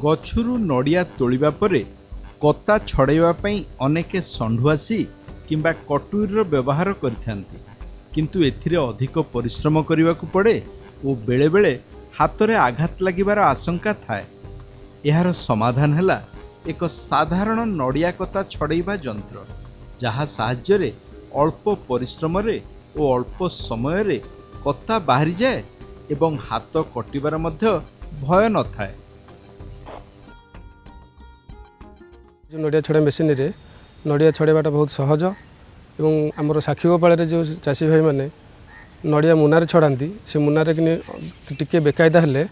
ଗଛରୁ ନଡ଼ିଆ ତୋଳିବା ପରେ କତା ଛଡ଼ାଇବା ପାଇଁ ଅନେକେ ଷଣ୍ଢୁଆସି କିମ୍ବା କଟୁରୀର ବ୍ୟବହାର କରିଥାନ୍ତି। କିନ୍ତୁ ଏଥିରେ ଅଧିକ ପରିଶ୍ରମ କରିବାକୁ ପଡ଼େ ଓ ବେଳେବେଳେ ହାତରେ ଆଘାତ ଲାଗିବାର ଆଶଙ୍କା ଥାଏ। ଏହାର ସମାଧାନ ହେଲା ଏକ ସାଧାରଣ ନଡ଼ିଆ କତା ଛଡ଼ାଇବା ଯନ୍ତ୍ର, ଯାହା ସାହାଯ୍ୟରେ ଅଳ୍ପ ପରିଶ୍ରମରେ ଓ ଅଳ୍ପ ସମୟରେ କତା ବାହାରିଯାଏ ଏବଂ ହାତ କଟିବାର ମଧ୍ୟ ଭୟ ନଥାଏ। ଯେଉଁ ନଡ଼ିଆ ଛଡ଼ା ମେସିନରେ ନଡ଼ିଆ ଛଡ଼ାଇବାଟା ବହୁତ ସହଜ ଏବଂ ଆମର ସାକ୍ଷୀଗୋପାଳରେ ଯେଉଁ ଚାଷୀ ଭାଇମାନେ ନଡ଼ିଆ ମୁନାରେ ଛଡ଼ାନ୍ତି, ସେ ମୁନାରେ କିନି ଟିକେ ବେକାୟଦା ହେଲେ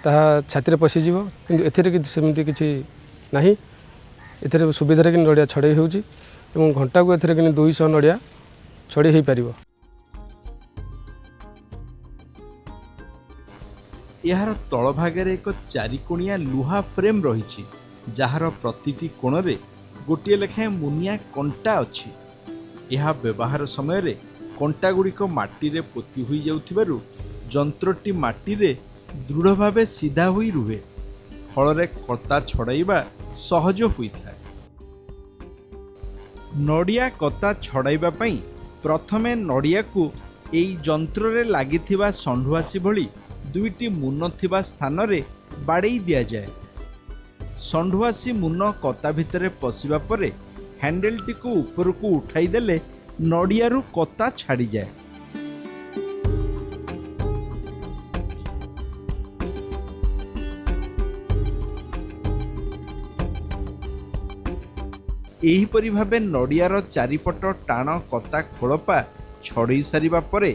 ତାହା ଛାତିରେ ପଶିଯିବ, କିନ୍ତୁ ଏଥିରେ କିନ୍ତୁ ସେମିତି କିଛି ନାହିଁ। ଏଥିରେ ସୁବିଧାରେ କିନି ନଡ଼ିଆ ଛଡ଼େଇ ହେଉଛି ଏବଂ ଘଣ୍ଟାକୁ ଏଥିରେ କିନି 200 ନଡ଼ିଆ ଛଡ଼େଇ ହୋଇପାରିବ। ଏହାର ତଳଭାଗରେ ଏକ ଚାରିକୋଣିଆ ଲୁହା ଫ୍ରେମ୍ ରହିଛି, ଯାହାର ପ୍ରତିଟି କୋଣରେ ଗୋଟିଏ ଲେଖାଏଁ ମୁନିଆ କଣ୍ଟା ଅଛି। ଏହା ବ୍ୟବହାର ସମୟରେ କଣ୍ଟାଗୁଡ଼ିକ ମାଟିରେ ପୋତି ହୋଇଯାଉଥିବାରୁ ଯନ୍ତ୍ରଟି ମାଟିରେ ଦୃଢ଼ ଭାବେ ସିଧା ହୋଇ ରୁହେ, ଫଳରେ କତା ଛଡ଼ାଇବା ସହଜ ହୋଇଥାଏ। ନଡ଼ିଆ କତା ଛଡ଼ାଇବା ପାଇଁ ପ୍ରଥମେ ନଡ଼ିଆକୁ ଏହି ଯନ୍ତ୍ରରେ ଲାଗିଥିବା ଷଣ୍ଢୁଆସି ଭଳି ଦୁଇଟି ମୁନ ଥିବା ସ୍ଥାନରେ ବାଡ଼େଇ ଦିଆଯାଏ। ଷଣ୍ଢୁଆସି ମୁନ କତା ଭିତରେ ପଶିବା ପରେ ହ୍ୟାଣ୍ଡେଲଟିକୁ ଉପରକୁ ଉଠାଇ ଦେଲେ ନଡ଼ିଆରୁ କତା ଛାଡ଼ିଯାଏ। ଏହିପରି ଭାବେ ନଡ଼ିଆର ଚାରିପଟ ଟାଣ କତା ଖୋଳପା ଛଡ଼େଇ ସାରିବା ପରେ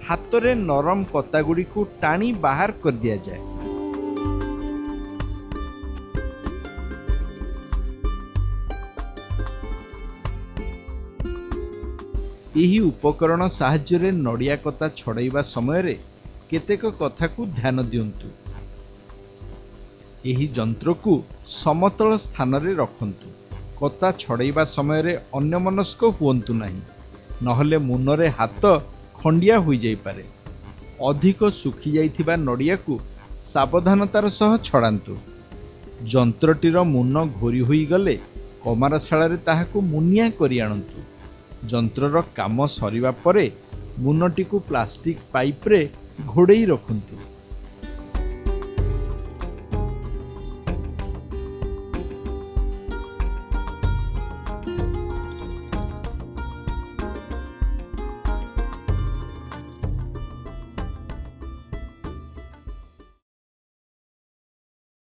ହାତରେ ନରମ କତାଗୁଡ଼ିକୁ ଟାଣି ବାହାର କରିଦିଆଯାଏ। ଏହି ଉପକରଣ ସାହାଯ୍ୟରେ ନଡ଼ିଆ କତା ଛଡ଼ାଇବା ସମୟରେ କେତେକ କଥାକୁ ଧ୍ୟାନ ଦିଅନ୍ତୁ। ଏହି ଯନ୍ତ୍ରକୁ ସମତଳ ସ୍ଥାନରେ ରଖନ୍ତୁ। କତା ଛଡ଼ାଇବା ସମୟରେ ଅନ୍ୟମନସ୍କ ହୁଅନ୍ତୁ ନାହିଁ, ନହେଲେ ମୁନରେ ହାତ ଖଣ୍ଡିଆ ହୋଇଯାଇପାରେ। ଅଧିକ ଶୁଖିଯାଇଥିବା ନଡ଼ିଆକୁ ସାବଧାନତାର ସହ ଛଡ଼ାନ୍ତୁ। ଯନ୍ତ୍ରଟିର ମୁନ ଘୋରି ହୋଇଗଲେ କମାରଶାଳରେ ତାହାକୁ ମୁନିଆ କରି ଆଣନ୍ତୁ। ଯନ୍ତ୍ରର କାମ ସରିବା ପରେ ମୁନଟିକୁ ପ୍ଲାଷ୍ଟିକ୍ ପାଇପ୍ରେ ଘୋଡ଼େଇ ରଖନ୍ତୁ।